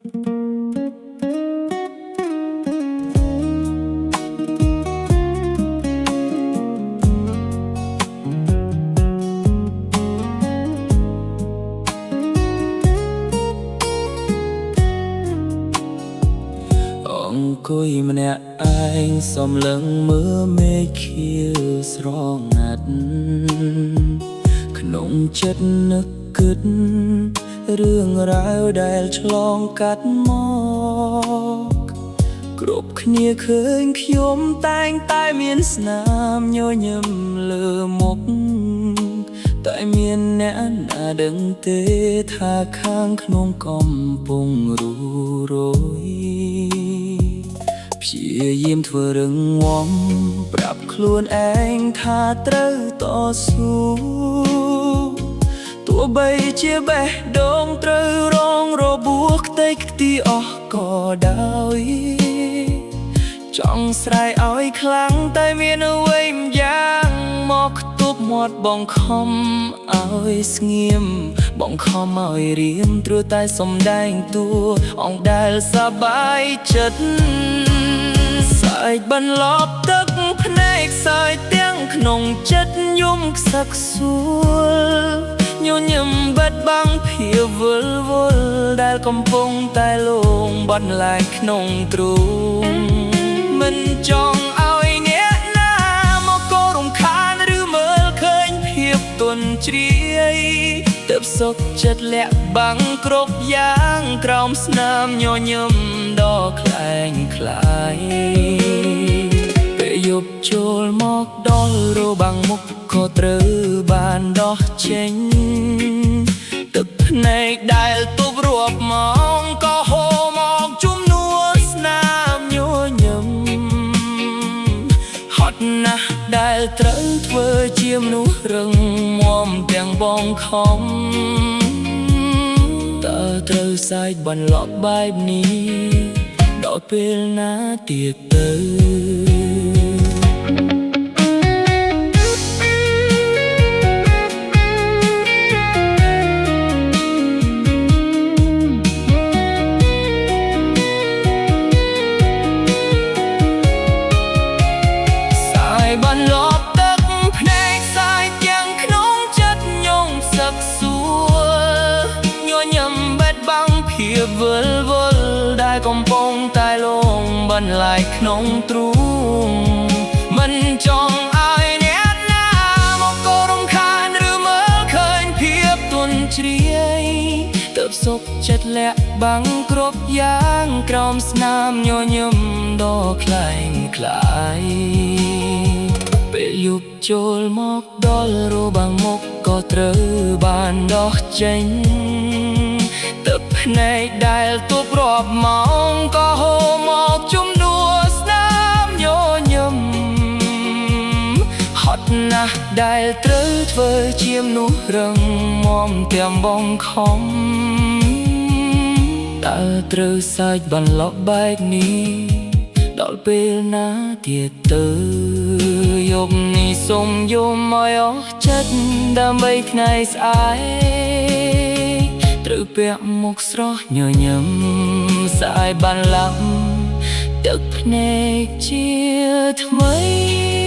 អង្គុយម្នាក់ឯងសំលឹងមើលមេឃខៀវស្រងាត់ក្នុងចិត្តនឹកគិតរឿងរ៉ាវដែលឆ្លងកាត់មកគ្រប់គ្នាឃើញខ្ញុំតែងតែមានស្នាមញញឹមលើមុខតែមានអ្នកណាដឹងទេថាខាងក្នុងកំពុងរੂរយ ព្យាយាមធ្វើរឹងមាំប្រាប់ខ្លួនឯងថាត្រូវតស៊ូទោះបីជាបេះដូងត្រូវរងរបួសខ្ទេចខ្ទីអស់ក៏ដោយចង់ស្រែកឲ្យខ្លាំងតែមានអ្វីម្យ៉ាងមកខ្ទប់មាត់បងខំឲ្យស្ងៀមបងខំឲ្យរៀមត្រួតតែសំដែងតួអង្គដែលសប្បាយចិត្ត សើចបន្លប់ទឹកភ្នែកសើចទាំងក្នុងចិត្តយំខ្សឹកសួលញញឹមបិទបាំងភាពវិលវល់ដែលកំពុងតែលងបន្លាយក្នុងទ្រូងមិនចង់ឲ្យអ្នកណាមកក៏រំខានឬមើលឃើញភាពទន់ជ្រាយទើបសុខចិត្តលាក់បាំងគ្រប់យ៉ាងក្រោមស្នាមញញឹមដ៏ក្លែងក្លាយ ពេលយប់ចូលមកដល់របាំងមុខក៏ត្រូវបានដោះចេញទឹកភ្នែកដែលទប់រាប់ម៉ោងក៏ហូរមកជំនួសស្នាមញញឹមហត់ណាស់ដែលត្រូវធ្វើជាមនុស្សរឹងមាំទាំងបងខំតើត្រូវសាច់បន្លប់បែបនេះដល់ពេលណាទៀតទៅ សាយបានលបទឹកភ្នែកសាយទាំងក្នុងចិត្តញងសឹកសួលញញឹមបិទបាំងភាពវិលវល់ដែលកំពុងតែលងបន្លាយក្នុងទ្រូងមិនចង់ឲ្យអ្នកណាមកក៏រំខានឬមើលឃើញភាពទន់ជ្រាយទើបសុខចិត្តលាក់បាំងគ្រប់យ៉ាងក្រោមស្នាមញញឹមដ៏ក្លែងក្លាយ ពេលយប់ចូលមកដល់របាំងមុខក៏ត្រូវបានដោះចេញទឹកភ្នែកដែលទប់រាប់ម៉ោងក៏ហូរមកជំនួសស្នាមញញឹមហត់ណាស់ដែលត្រូវធ្វើជាមនុស្សរឹងមាំទាំងបងខំតើត្រូវសាច់បន្លប់បែបនេះដល់ពេលណាទៀតទៅយប់នេះសូមយំឲ្យអស់ចិត្តដើម្បីថ្ងៃស្អែកត្រូវពាក់មុខស្រស់ញញឹមស្អាយបានឡាំទឹកភ្នែកជាថ្មី។